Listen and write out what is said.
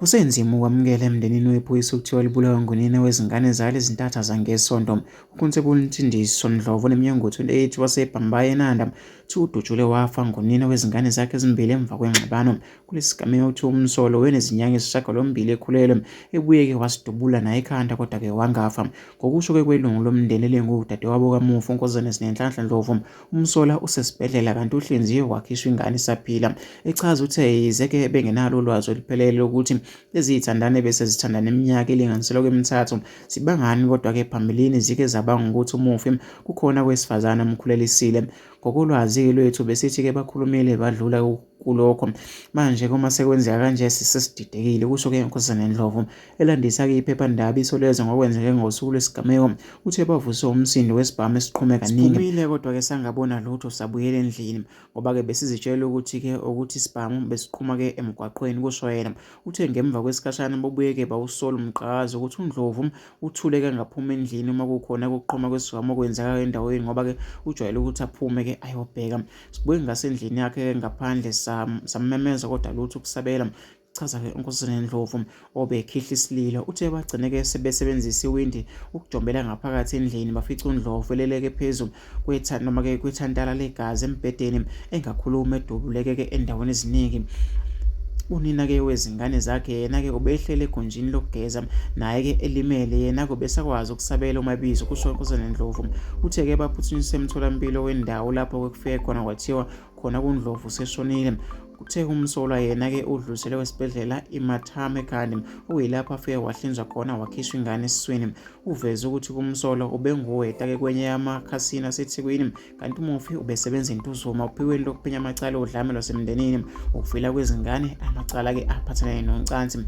Kusenzima ukwamukela emndenini wephoyisa okuthiwa libulawa ngunina wezingane zalo ezintatha zangesonto. UConstable Nsindiso Ndlovu oneminyaka engu-28 waseBhambayi eNanda kuthiwa udutshulwe wafa ngunina wezingane zakhe ezimbili emva kwengxabano. Kulesi sigameko kuthiwa umsolwa ubenezinyanga ezisishiyagalombili ekhulelwe ebuyeke wasidubula naye ekhanda kodwa-ke wangafa. Ngokusho-ke kwelungu lomndeni elingudadewabo kamufi uNkosazana Sinenhlanhla Ndlovu, Umsolwa usesibhedlela kanti uhlinziwe wakhishwa ingane isaphila. Echaza uthe yize-ke bengenalo ulwazi oluphelele lokuthi lezi zithandani bese zithandana iminyaka elinganiselwa kwemithathu zibangani kodwa-ke phambilini zike zabanga ukuthi umufi kukhona owesifazane amkhulelisile. Ngokolwazi-ke lwethu besithi-ke bakhulumile badlula kulokho. Manje-ke uma sekwenzeka kanje sisesididekile, kusho-ke uNkosazana Ndlovu. Elandisa-ke iphephandaba Isolezwe ngokwenzeke ngosuku lwesigameko, uthe bavuswe umsindo wesibhamu esiqhume kaningi. Siphumile kodwa-ke sangabona lutho sabuyela endlini ngoba-ke besizitshela ukuthi-ke ukuthi isibhamu besiqhuma-ke emgwaqweni, kusho yena. Uthe ngemva kwesikhashana babuye-ke bawusola umgqakazo ukuthi uNdlovu uthule kangaphuma endlini uma kukhona ukuqhuma kwesibhamu okwenzeka endaweni ngoba-ke ujwayele ukuthi aphume-ke ayobheka. Sibuye ngasendlini yakhe ngaphandle sammemeza kodwa lutho ukusabela. Chaza-ke uNkosazana Ndlovu obekhihla isililo uthe bagcine-ke sebesebenzisa iwindi ukujombela ngaphakathi endlini bafica uNdlovu eleleke phezu noma-ke kwethantala legazi embhedeni engakhulumi edubuleke-ke endaweni eziningi. Unina-ke wezingane zakhe yena-ke ubehlele egunjini lokugeza naye-ke elimele yena-ke ubesakwazi ukusabela uma ebizwa kusho uNkosazana Ndlovu. Uthe-ke baphuthunyiswe emtholampilo wendawo lapho-ke kufike khona kwathiwa khona kuNdlovu useshonile. Kuthe umsolwa yena-ke udluliselwe esibhedlela iMathame Kandi okuyilapho afike wahlinzwa khona wakhishwa ingane esiswini. Uveze ukuthi kumsolwa ubenguweta-ke kwenye yamakhasino aseThekwini kanti umufi ubesebenza eNtuzuma ophikweni lokuphenya amacala odlame lwasemndenini, ukuvela kwezingane, amacala-ke aphathelene nocansi.